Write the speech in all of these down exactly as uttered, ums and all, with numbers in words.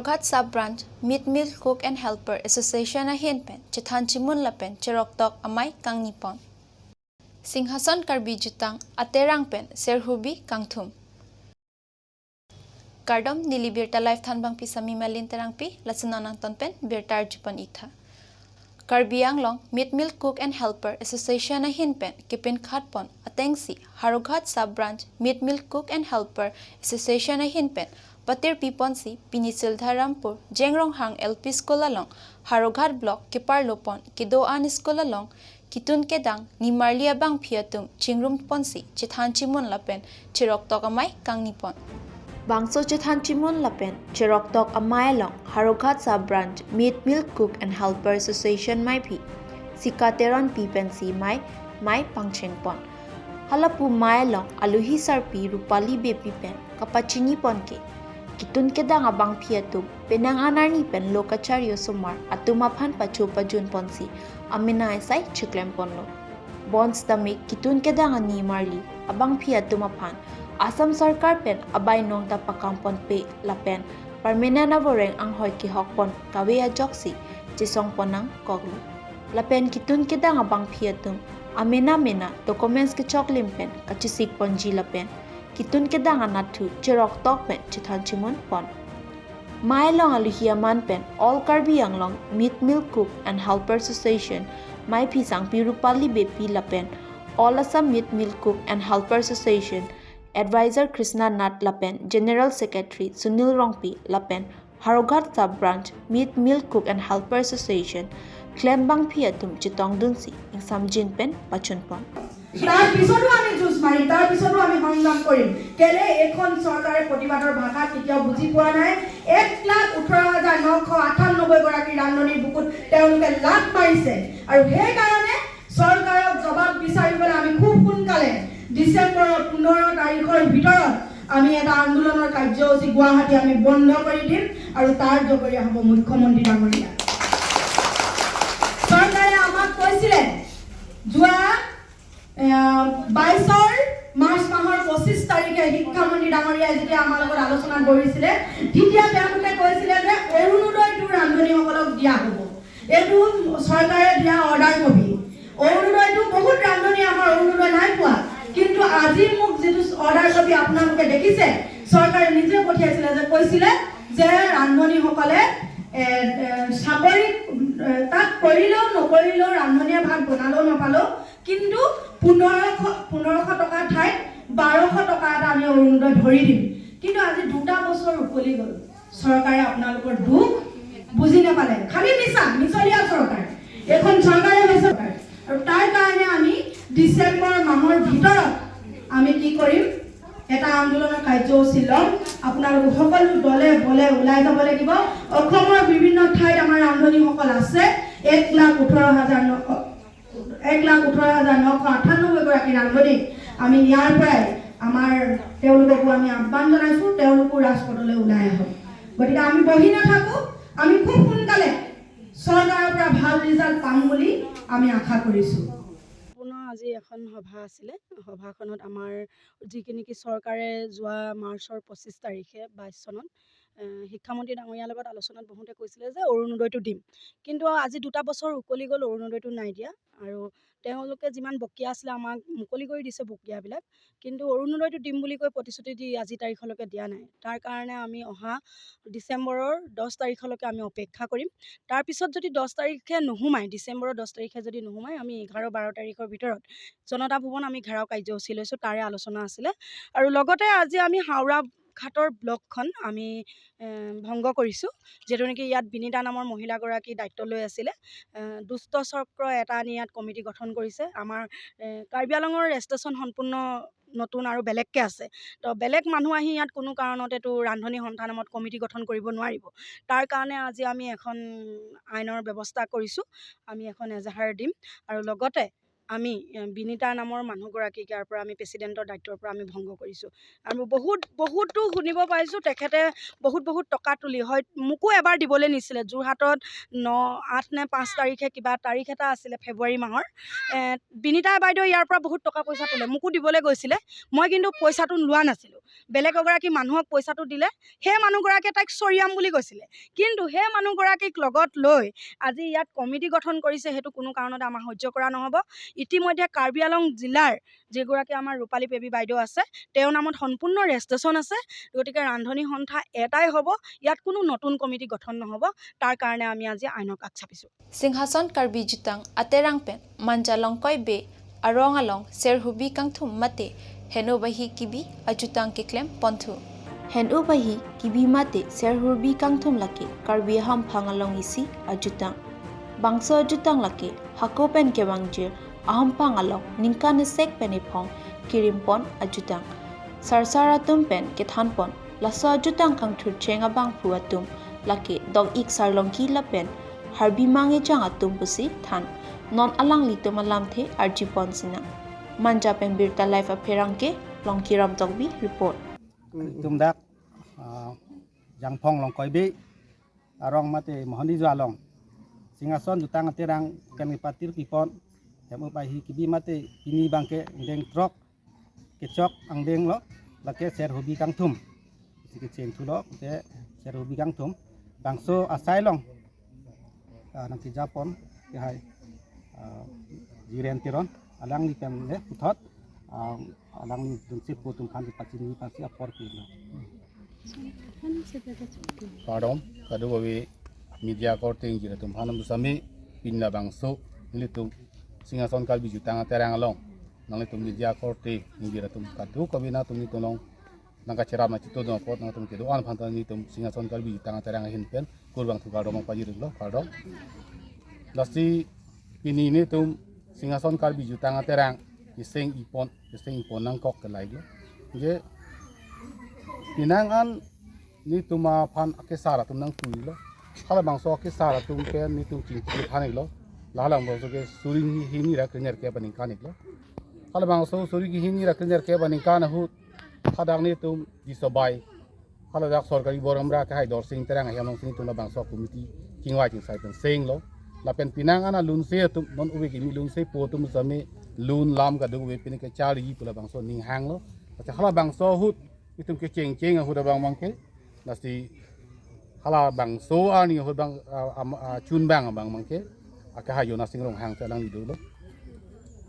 Ghat Sub Branch Meat Mill Cook and Helper Association ahin pen chethan chimun lapen cheroktok amei kangni pon. Singhason Karbi Jutang Aterang pen Serhubi kangthum. Kardom, neli birta live thanbang pi Sami Malin Terangpi, lason nangton pen birta arjupon itha. Karbi Anglong Meat Mill Cook and Helper Association ahin pen kepinkhat pon atengsi Howraghat Sub Branch Meat Mill Cook and Helper Association ahin pen patir pi ponsi pini Sildharampur Jengrong Hang L P School along Howraghat Block keparlo pon kedo-an school along kitun kedang nimarli abangphi atum chingrum ponsi chethan chimun lapen cheroktok amei kangni pon. Bangso chethan chimun lapen cheroktok amei along Howraghat Sub Branch Meat Mill Cook and Helper Association meiphi Sika Teronpi pensi mei mei pangcheng pon. Halapu mei along aluhi sarpi Rupali Beypi pen kapachini pon ke kitun kedang abangphi atum penang anarni pen lo kachari osomar atum aphan pacho pajun ponsi amena esai chiklem ponlo. Bonsitame kitun kedang animarli abangphi atum aphan Assam Sarkar pen abai nong ta pakam ponpe lapen permanent avoreng anghoi kehok pon kave ajoksi chesong pon nangkoklo. Lapen kitun kedang abangphi atum amena mena documents kechoklim pen kachesik ponji lapen kitun kedang anatthu cheroktok pen chethan chimun pon. Mei along aluhi aman pen All Karbi Anglong Meat Mill Cook and Helper Association meiphi sangpi Rupali Beypi lapen All Assam Meat Mill Cook and Helper Association Advisor Krishna Nath lapen General Secretary Sunil Rongpi lapen Howraghat Sub Branch Meat Mill Cook and Helper Association klem bangphi atum chetongdunsi ingsamjin pen pachun pon. তাৰ পিছতো আমি যুঁজ মাৰিম, তাৰ পিছতো আমি সংগ্ৰাম কৰিম। কেলে এইখন চৰকাৰে প্ৰতিবাদৰ ভাষা কেতিয়াও বুজি পোৱা নাই। এক লাখ ওঠৰ হাজাৰ নশ আঠান্নব্বৈ গৰাকী ৰান্ধনীৰ বুকুত তেওঁলোকে লাত মাৰিছে আৰু সেইকাৰণে চৰকাৰক জবাব বিচাৰিবলৈ আমি খুব সোনকালে ডিচেম্বৰৰ পোন্ধৰ তাৰিখৰ ভিতৰত আমি এটা আন্দোলনৰ কাৰ্যসূচী গুৱাহাটী আমি বন্ধ কৰি দিম আৰু তাৰ জগৰীয়া হ'ব মুখ্যমন্ত্ৰী ডাঙৰীয়া। চৰকাৰে আমাক কৈছিলে যোৱা, এ, বাইছৰ মাৰ্চ মাহৰ পঁচিছ তাৰিখে শিক্ষামন্ত্ৰী ডাঙৰীয়াই যেতিয়া আমাৰ লগত আলোচনাত বহিছিলে, তেতিয়া তেওঁলোকে কৈছিলে যে অৰুণোদয়টো ৰান্ধনীসকলক দিয়া হ'ব। এইটো চৰকাৰে দিয়া অৰ্ডাৰ কপি। অৰুণোদয়টো বহুত ৰান্ধনীয়ে আমাৰ অৰুণোদয় নাই পোৱা, কিন্তু আজি মোক যিটো অৰ্ডাৰ কপি আপোনালোকে দেখিছে, চৰকাৰে নিজে পঠিয়াইছিলে যে কৈছিলে যে ৰান্ধনীসকলে, এ, এ, চাকৰি, এ, তাত কৰিলেও নকৰিলেও ৰান্ধনীয়ে ভাত বনালেও নাপালেও কিন্তু পোন্ধৰশ, পোন্ধৰশ টকাৰ ঠাইত বাৰশ টকা এটা আমি অৰুণোদয় ধৰি দিম। কিন্তু আজি দুটা বছৰ উকলি গ'ল, চৰকাৰে আপোনালোকৰ দুখ বুজি নাপালে। খালি মিছা, মিছলীয়া চৰকাৰ। এইখন চৰকাৰে হৈছে চৰকাৰ। আৰু তাৰ কাৰণে আমি ডিচেম্বৰ মাহৰ ভিতৰত আমি কি কৰিম, এটা আন্দোলনৰ কাৰ্যসূচী ল'ম। আপোনালোক সকলো দলে বলে ওলাই যাব লাগিব। অসমৰ বিভিন্ন ঠাইত আমাৰ ৰান্ধনীসকল আছে, এক লাখ ওঠৰ হাজাৰ ন-, এক লাখ ওঠৰ হাজাৰ নশ আঠান্নব্বৈ গৰাকী ৰান্ধনীক আমি ইয়াৰ পৰাই আমাৰ তেওঁলোককো আমি আহ্বান জনাইছো, তেওঁলোকো ৰাজপথলৈ ওলাই আহক। গতিকে আমি বহি নাথাকো, আমি খুব সোনকালে চৰকাৰৰ পৰা ভাল ৰিজাল্ট পাম বুলি আমি আশা কৰিছো। সম্পূৰ্ণ আজি এখন সভা আছিলে। সভাখনত আমাৰ যিখিনি নেকি চৰকাৰে যোৱা মাৰ্চৰ পঁচিছ তাৰিখে, বাইছ চনত, এ, শিক্ষামন্ত্ৰী ডাঙৰীয়াৰ লগত আলোচনাত বহোঁতে কৈছিলে যে অৰুণোদয়টো দিম, কিন্তু আজি দুটা বছৰ উকলি গ'ল, অৰুণোদয়টো নাই দিয়া। আৰু তেওঁলোকে যিমান বকেয়া আছিলে আমাক মুকলি কৰি দিছে বকেয়াবিলাক, কিন্তু অৰুণোদয়টো দিম বুলি কৈ প্ৰতিশ্ৰুতি দি আজি তাৰিখলৈকে দিয়া নাই। তাৰ কাৰণে আমি অহা ডিচেম্বৰৰ দহ তাৰিখলৈকে আমি অপেক্ষা কৰিম। তাৰপিছত যদি দহ তাৰিখে নোসোমায়, ডিচেম্বৰৰ দহ তাৰিখে যদি নোসোমায়, আমি এঘাৰ বাৰ তাৰিখৰ ভিতৰত জনতা ভৱন আমি ঘেৰাও কাৰ্যসূচী লৈছোঁ, তাৰে আলোচনা আছিলে। আৰু লগতে আজি আমি হাওৰা ঘাটৰ ব্লকখন আমি, এ, ভংগ কৰিছোঁ, যিহেতু নেকি ইয়াত বিনীতা নামৰ মহিলাগৰাকী দায়িত্ব লৈ আছিলে। এ, দুষ্ট চক্ৰ এটা আনি ইয়াত কমিটি গঠন কৰিছে। আমাৰ, এ, কাৰ্বি আংলঙৰ ৰেজিষ্ট্ৰেশ্যন সম্পূৰ্ণ নতুন আৰু বেলেগকে আছে। তো বেলেগ মানুহ আহি ইয়াত কোনো কাৰণতেতো ৰান্ধনী সন্থা নামত কমিটি গঠন কৰিব নোৱাৰিব। তাৰ কাৰণে আজি আমি এখন আইনৰ ব্যৱস্থা কৰিছোঁ। আমি এখন এজাহাৰ দিম আৰু লগতে আমি এ, বিনীতা নামৰ মানুহগৰাকীক ইয়াৰ পৰা আমি প্ৰেচিডেণ্টৰ দায়িত্বৰ পৰা আমি ভংগ কৰিছোঁ। আৰু বহুত বহুতো শুনিব পাইছোঁ, তেখেতে বহুত বহুত টকা তুলি, হয়, মোকো এবাৰ দিবলৈ নিছিলে যোৰহাটত ন আঠ নে পাঁচ তাৰিখে, কিবা তাৰিখ এটা আছিলে ফেব্ৰুৱাৰী মাহৰ। এ, বিনীতা বাইদেউ ইয়াৰ পৰা বহুত টকা পইচা তোলে, মোকো দিবলৈ গৈছিলে। মই কিন্তু পইচাটো লোৱা নাছিলোঁ। বেলেগ এগৰাকী মানুহক পইচাটো দিলে, সেই মানুহগৰাকীয়ে তাইক চৰিয়াম বুলি কৈছিলে। কিন্তু সেই মানুহগৰাকীক লগত লৈ আজি ইয়াত কমিটি গঠন কৰিছে, সেইটো কোনো কাৰণতে আমাৰ সহ্য কৰা নহ'ব। ইতিমধ্যে কাৰ্বি আংলং জিলাৰ যিগৰাকী আমাৰ ৰূপালী বেবী বাইদেউ আছে, তেওঁৰ নামত সম্পূৰ্ণ ৰেজিষ্ট্ৰেশ্যন আছে। গতিকে ৰান্ধনী সন্থা এটাই হ'ব, ইয়াত কোনো নতুন কমিটি গঠন নহ'ব। তাৰ কাৰণে আমি আজি আইনৰ কাষ চাপিছোঁ। Singhason Karbi Jutang aterang pen Manja Longkoi Bey arong along Serhubi Kangthum mate Heno Bahi Kibi ajutang keklem ponthu. Heno Bahi Kibi mate Serhubi Kangthum lake Karbi ahemphang along isi ajutang. Bangso ajutang lake hako pen kevangjir ahemphang along ningkan esek pen ephong kirimpon ajutang. Sarsar atum pen kethanpon laso ajutang kangthurcheng abangphu atum lake Dok-ik Sarlongki lapen Harbi Mangejang atum pusi than. Non alanglitum alamthe arjupon sinang. Manja pen Birta Live apherangke Longki Ramtokbi report. Tum dak ah, Jangphong Longkoi Bey arong mate Mohoni Jo along Singhason Jutang aterang pen kepatir kipon Heno Bahi Kibi mate pini abangke angdeng throk kechok angdeng lo, lake Serhubi Kangthum. Isi kecheng thulo, ke Serhubi Kangthum. Bangso asai along ah, nangkejapon kehai ah, Jiren Teron, alangli pen le puthot ah, alangli dunsepo atum aphan kepachini aphansi apor pilo. Kardom, kadokave media korte ingjir atum aphan pusitame pini labangso nelitum Singhason Karbi Jutang aterang along nanglitum media korte ingjir atum kadokave nangtum nelitum along nangkacherap nangchitodun apot nangtum kedo-an aphan ta nelitum Singhason Karbi Jutang aterang ahin pen kurvangthu kardom pajirlo, kardom. Lasi pini nelitum Singhason Karbi Jutang aterang keseng ipon, keseng ipon nangkok ke lahelo. Je pinang an nelitum aphan akesar atum nangpuilo. Halabangso akesar atum ke nelitum chingki than-iklo. Halabangso ke suri hini ra krenerkep aningkan-iklo. Halabangso suri hini ra krenerkep aningkan ahut hadak nelitum Jisobai, haladak sorkari borom ra kehai Dorsing Terang ahem alongsi nelitum labangso committee chingvai chingsai pen senglo. Lapen pinang an alunse atum, non ove kimi lunsepo atum sitame lun lam kadokave pini kecharli pu labangso aning hanglo. Acha halabangso ahut itum kechengcheng ahut abang abangke, lasi halabangso arni ahut abang ah, am- ah, chun abang abang abangke akehai Jonas Sing Ronghang si alangli dolo.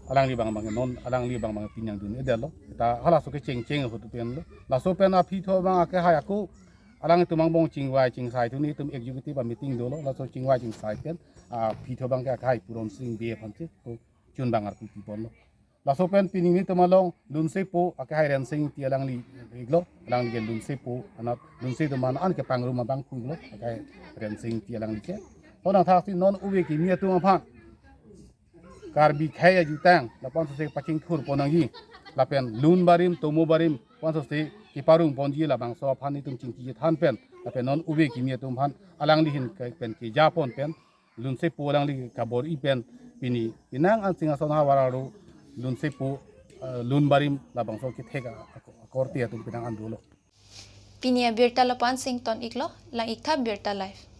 Alangli abang abang non alangli abang abang pini nangdun-edetlo. Ta halaso kechengcheng ahut pen lo. Laso pen aphi tho abang akehai ako alangtum angbong chingvai chingsai thu nelitum executive meeting dolo. Laso chingvai chingsai pen aphi tho abangke akehai Puron Sing Bey aphansi ko chun abang arpu piponlo. Laso pen pini nelitum along lunsepo akehai Rensing Ingti alangli iklo, alangli ke lunsepo, anat lunse atum aphan an kepangrum abangphu iklo akehai Rensing Ingti alangli ke. Honang thaksi non ove kimi atum aphan Karbi khei ajutang lapuson si pachingthurpon nangji, lapen lun barim tomo barim lapuson si keparungponji labangso aphan nelitum chingki than pen, lapen non ove kimi atum aphan alangli ahin ke- pen kejapon pen lunsepo alangli kabor-i pen pini pinang an Singhason havar arlo lunsepo ah, lun barim labangso kethek a- ak- akorte atum pinang an dolo. Pini abirta lapuson si ington-iklo, lang-iktha Birta Live.